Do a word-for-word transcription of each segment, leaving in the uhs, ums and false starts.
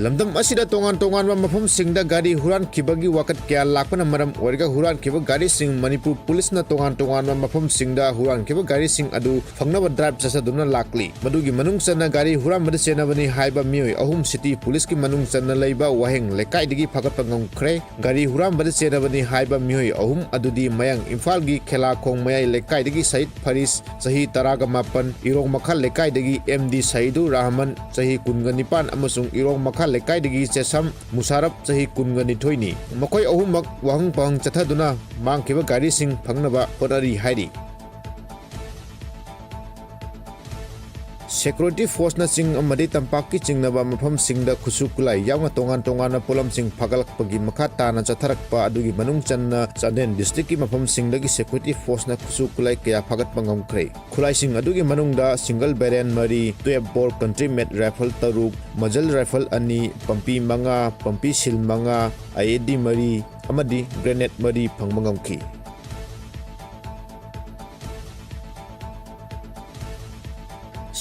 ꯂꯝꯗꯝ ꯑꯁꯤꯗ ꯇꯣꯉꯥꯟ ꯇꯣꯉꯥꯟꯕ ꯃꯐꯝꯁꯤꯡꯗ ꯒꯥꯔꯤ ꯍꯨꯔꯥꯟꯈꯤꯕꯒꯤ ꯋꯥꯀꯠ ꯀꯌꯥ ꯂꯥꯛꯄꯅ ꯃꯔꯝ ꯑꯣꯏꯔꯒ ꯍꯨꯔꯥꯟꯈꯤꯕ ꯒꯥꯔꯤꯁꯤꯡ ꯃꯅꯤꯄꯨꯔ ꯄꯨꯂꯤꯁꯅ ꯇꯣꯉꯥꯟ ꯇꯣꯉꯥꯟꯕ ꯃꯐꯝꯁꯤꯡꯗ ꯍꯨꯔꯥꯟꯈꯤꯕ ꯒꯥꯔꯤꯁꯤꯡ ꯑꯗꯨ ꯐꯪꯅꯕ ꯗ꯭ꯔꯥꯏꯚ ꯆꯠꯊꯗꯨꯅ ꯂꯥꯛꯂꯤ꯫ ꯃꯗꯨꯒꯤ ꯃꯅꯨꯡ ꯆꯟꯅ ꯒꯥꯔꯤ ꯍꯨꯔꯥꯟꯕꯗ ꯆꯦꯟꯅꯕꯅꯤ ꯍꯥꯏꯕ ꯃꯤꯑꯣꯏ ꯑꯍꯨꯝ ꯁꯤꯇꯤ ꯄꯨꯂꯤꯁꯀꯤ ꯃꯅꯨꯡ ꯆꯟꯅ ꯂꯩꯕ ꯋꯥꯍꯦꯡ ꯂꯩꯀꯥꯏꯗꯒꯤ ꯐꯥꯒꯠꯄ ꯉꯝꯈ꯭ꯔꯦ꯫ ꯒꯥꯔꯤ ꯍꯨꯔꯥꯟꯕꯗ ꯆꯦꯟꯅꯕꯅꯤ ꯍꯥꯏꯕ ꯃꯤꯑꯣꯏ ꯑꯍꯨꯝ ꯑꯗꯨꯗꯤ ꯃꯌꯥꯡ ꯏꯝꯐꯥꯜꯒꯤ ꯈꯦꯂꯥꯈꯣꯡ ꯃꯌꯥꯏ ꯂꯩꯀꯥꯏꯗꯒꯤ ꯁꯍꯤꯗ ꯐꯔꯤꯁ, ꯆꯍꯤ ꯇꯔꯥꯒ ꯃꯥꯄꯟ, ꯏꯔꯣꯡ ꯃꯈꯥ ꯂꯩꯀꯥꯏꯗꯒꯤ ꯑꯦꯝ ꯗꯤ ꯁꯍꯤꯗꯨ ꯔꯍꯃꯟ, ꯆꯍꯤ ꯀꯨꯟꯒ ꯅꯤꯄꯥꯟ, ꯑꯃꯁꯨꯡ ꯏꯔꯣꯡ ꯃꯈꯥ ꯂꯩꯀꯥꯏꯗꯒꯤ ꯆꯦꯁꯝ ꯃꯨꯁꯥꯔꯞ, ꯆꯍꯤ ꯀꯨꯟꯒ ꯅꯤꯊꯣꯏꯅꯤ꯫ ꯃꯈꯣꯏ ꯑꯍꯨꯝꯃꯛ ꯋꯥꯍꯪ ꯄꯥꯎꯍꯪ ꯆꯠꯊꯗꯨꯅ ꯃꯥꯡꯈꯤꯕ ꯒꯥꯔꯤꯁꯤꯡ ꯐꯪꯅꯕ ꯍꯣꯠꯅꯔꯤ ꯍꯥꯏꯔꯤ꯫ ꯁꯦꯀ꯭ꯌꯨꯔꯤꯇꯤ ꯐꯣꯔꯁꯅ ꯆꯤꯡ ꯑꯃꯗꯤ ꯇꯝꯄꯥꯛꯀꯤ ꯆꯤꯡꯅꯕ ꯃꯐꯝꯁꯤꯡꯗ ꯈꯨꯠꯁꯨ ꯈꯨꯠꯂꯥꯏ ꯌꯥꯎꯅ ꯇꯣꯉꯥꯟ ꯇꯣꯉꯥꯟꯕ ꯄꯣꯠꯂꯝꯁꯤꯡ ꯐꯥꯒꯠꯂꯛꯄꯒꯤ ꯃꯈꯥ ꯇꯥꯅ ꯆꯠꯊꯔꯛꯄ ꯑꯗꯨꯒꯤ ꯃꯅꯨꯡ ꯆꯟꯅ ꯆꯥꯟꯗꯦꯜ ꯗꯤꯁꯇ꯭ꯔꯤꯛꯀꯤ ꯃꯐꯝꯁꯤꯡꯗꯒꯤ ꯁꯦꯀ꯭ꯌꯨꯔꯤꯇꯤ ꯐꯣꯔꯁꯅ ꯈꯨꯠꯁꯨ ꯈꯨꯠꯂꯥꯏ ꯀꯌꯥ ꯐꯥꯒꯠꯄ ꯉꯝꯈ꯭ꯔꯦ꯫ ꯈꯨꯠꯂꯥꯏꯁꯤꯡ ꯑꯗꯨꯒꯤ ꯃꯅꯨꯡꯗ ꯁꯤꯡꯒꯜ ꯕꯦꯔꯦꯟ ꯃꯔꯤ, ꯇꯨꯌꯦꯜꯐ ꯕꯣꯔ ꯀꯟꯇ꯭ꯔꯤ ꯃꯦꯗ ꯔꯥꯏꯐꯜ ꯇꯔꯨꯛ, ꯃꯖꯜ ꯔꯥꯏꯐꯜ ꯑꯅꯤ, ꯄꯝꯄꯤ ꯃꯉꯥ, ꯄꯝꯄꯤ ꯁꯤꯜ ꯃꯉꯥ, ꯑꯥꯏ ꯏ ꯗꯤ ꯃꯔꯤ ꯑꯃꯗꯤ ꯒ꯭ꯔꯦꯅꯦꯗ ꯃꯔꯤ ꯐꯪꯕ ꯉꯝꯈꯤ꯫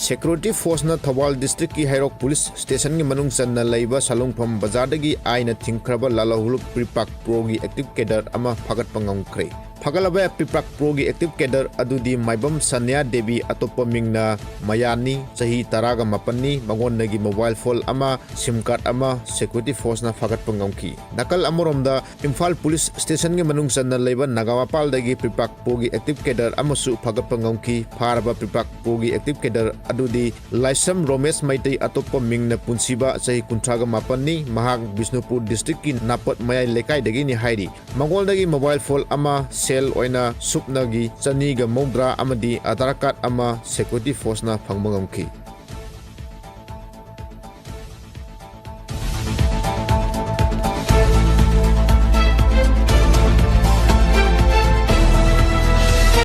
ꯁꯦꯀ꯭ꯌꯨꯔꯤꯇꯤ ꯐꯣꯔꯁꯅ ꯊꯧꯕꯥꯜ ꯗꯤꯁꯇ꯭ꯔꯤꯛꯀꯤ ꯍꯩꯔꯣꯛ ꯄꯨꯂꯤꯁ ꯁ꯭ꯇꯦꯁꯟꯒꯤ ꯃꯅꯨꯡ ꯆꯟꯅ ꯂꯩꯕ ꯁꯥꯂꯨꯡꯐꯝ ꯕꯖꯥꯔꯗꯒꯤ ꯑꯥꯏꯅ ꯊꯤꯡꯈ꯭ꯔꯕ ꯂꯥꯂꯥꯍꯨꯂꯨꯞ ꯄ꯭ꯔꯤꯄꯥꯛ ꯄ꯭ꯔꯣꯒꯤ ꯑꯦꯛꯇꯤꯚ ꯀꯦꯗꯔ ꯑꯃ ꯐꯥꯒꯠꯄ ꯉꯝꯈ꯭ꯔꯦ꯫ ꯐꯥꯒꯠꯂꯕ ꯄ꯭ꯔꯤꯄꯥꯛ ꯄ꯭ꯔꯣꯒꯤ ꯑꯦꯛꯇꯤꯚ ꯀꯦꯗꯔ ꯑꯗꯨꯗꯤ ꯃꯥꯏꯕꯝ ꯁꯅ꯭ꯌꯥ ꯗꯦꯕꯤ, ꯑꯇꯣꯞꯄ ꯃꯤꯡꯅ ꯃꯌꯥꯅꯤ, ꯆꯍꯤ ꯇꯔꯥꯒ ꯃꯥꯄꯟꯅꯤ, ꯃꯉꯣꯟꯗꯒꯤ ꯃꯣꯕꯥꯏꯜ ꯐꯣꯟ ꯑꯃ, ꯁꯤꯝ ꯀꯥꯔꯗ ꯑꯃ ꯁꯦꯀ꯭ꯌꯨꯔꯤꯇꯤ ꯐꯣꯔꯁꯅ ꯐꯥꯒꯠꯄ ꯉꯝꯈꯤ꯫ ꯅꯥꯀꯜ ꯑꯃꯔꯣꯝꯗ, ꯏꯝꯐꯥꯜ ꯄꯨꯂꯤꯁ ꯁ꯭ꯇꯦꯁꯟꯒꯤ ꯃꯅꯨꯡ ꯆꯟꯅ ꯂꯩꯕ ꯅꯥꯒꯥꯃꯄꯥꯜꯗꯒꯤ ꯄ꯭ꯔꯤꯄꯥꯛ ꯄ꯭ꯔꯣꯒꯤ ꯑꯦꯛꯇꯤꯚ ꯀꯦꯗꯔ ꯑꯃꯁꯨ ꯐꯥꯒꯠꯄ ꯉꯝꯈꯤ꯫ ꯐꯥꯔꯕ ꯄ꯭ꯔꯤꯄꯥꯛ ꯄ꯭ꯔꯣꯒꯤ ꯑꯦꯛꯇꯤꯚ ꯀꯦꯗꯔ ꯑꯗꯨꯗꯤ ꯂꯥꯏꯁ꯭ꯔꯝ ꯔꯣꯃꯦꯁ ꯃꯩꯇꯩ, ꯑꯇꯣꯞꯄ ꯃꯤꯡꯅ ꯄꯨꯟꯁꯤꯕ, ꯆꯍꯤ ꯀꯨꯟꯊ꯭ꯔꯥꯒ ꯃꯥꯄꯟꯅꯤ, ꯃꯍꯥꯛ ꯕꯤꯁꯅꯨꯄꯨꯔ ꯗꯤꯁꯇ꯭ꯔꯤꯛꯀꯤ ꯅꯥꯄꯠ ꯃꯌꯥꯏ ꯂꯩꯀꯥꯏꯗꯒꯤꯅꯤ ꯍꯥꯏꯔꯤ꯫ ꯃꯉꯣꯟꯗꯒꯤ ꯃꯣꯕꯥꯏꯜ ꯐꯣꯟ ꯑꯃ, ꯁꯦꯜ ꯑꯣꯏꯅ ꯁꯨꯞꯅꯒꯤ ꯆꯅꯤꯒ ꯃꯧꯗ꯭ꯔꯥ ꯑꯃꯗꯤ ꯑꯙꯥꯔ ꯀꯥꯔꯗ ꯑꯃ ꯁꯦꯀ꯭ꯌꯨꯔꯤꯇꯤ ꯐꯣꯔꯁꯅ ꯐꯪꯕ ꯉꯝꯈꯤ꯫